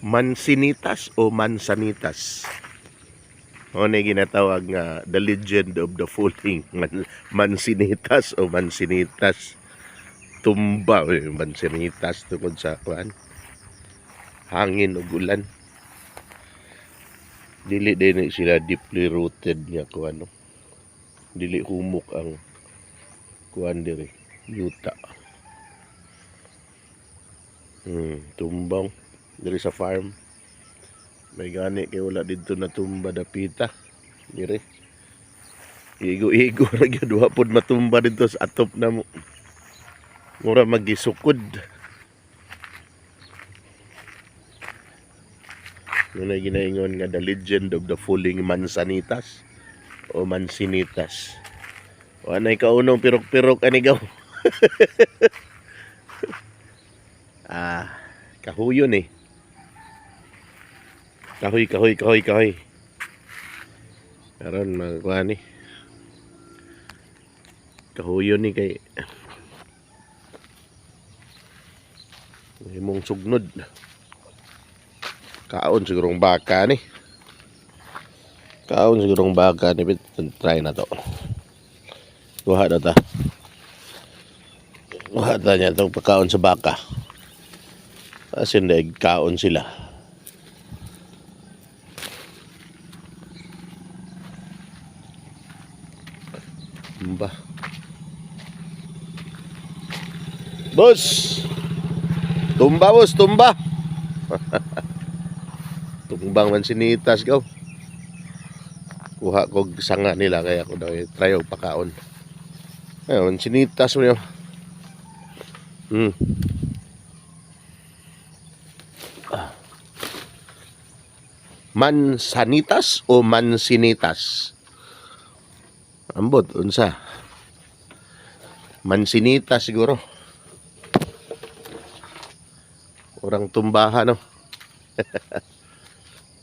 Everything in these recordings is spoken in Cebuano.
Mansinitas o mansanitas. O na ginatawag nga the legend of the falling mansinitas o mansinitas. Tumba o mansinitas tungod sa kuan. Hangin ug ulan. Dili din ni sila deeply rooted nga kuan, no? Dili humok ang kuan diri, yuta. Tumbang diri sa farm. May gani kay wala didto na tumba dapita. Diri. Igo-igo ra gyud, wa pod matumba didto sa atop na mo. Mura magisukod. Muna ginaingon nga the legend of the falling mansanitas o mansinitas. Wa nay kaunong pirok-pirok ani gaw. Ah, kahuyon eh. Kahoy, kahoy, kahoy, kahoy. Karon magkuha ni. Kahuyon ni kay imong sugnod. Kaon sigurong baka ni. Kaon sigurong baka ni. Try na to. Kuha na ta. Kuha ta niya itong pagkaon sa baka. Asin daig kaon sila. Ba. Boss! Tumba, boss, tumba. Tumbang man sinitas gaw. Kuha kog sanga nila kaya ko daw try og pakaon. Ayun, sinitas mo yun. Mansanitas o mansinitas? Ambot, unsa? Mansinitas siguro. Orang tumbahan, no?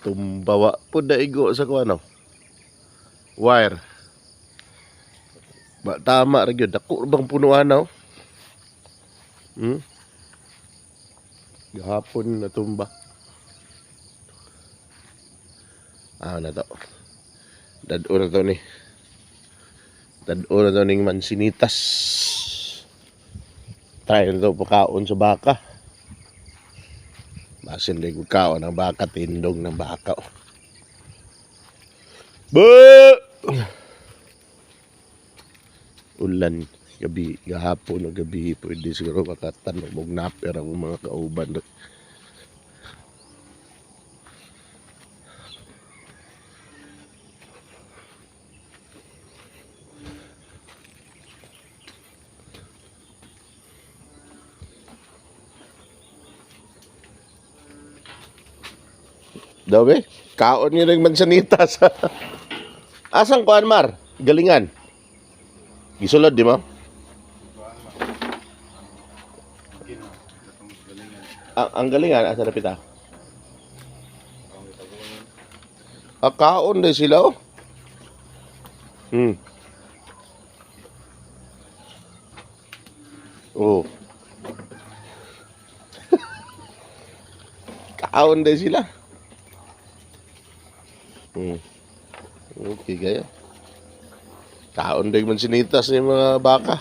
Tumbawa po daigo sa kuan, no? Wire. Ba, tama ra gyud. Dako ra bang punuan, no? Gahapon natumba. Ah, na to. Dad-o na to ni. Dad-o na to ning mansinitas. Try na to pakaon sa baka. Basin di ko kaon ang baka, tindog ng baka. Oh. Bu! Ulan gabi gahapon o gabi pwede siguro makatanom og naper ang mga kauban. Daw be, kaon niyo ng mansanitas. Asang kuan mar? Galingan. Gisulod di mo? Ang galingan asa dapita? Ah, kaon din sila oh. Oh. Kaon din sila. Okay kayo. Kaon din man sinitas ni mga baka.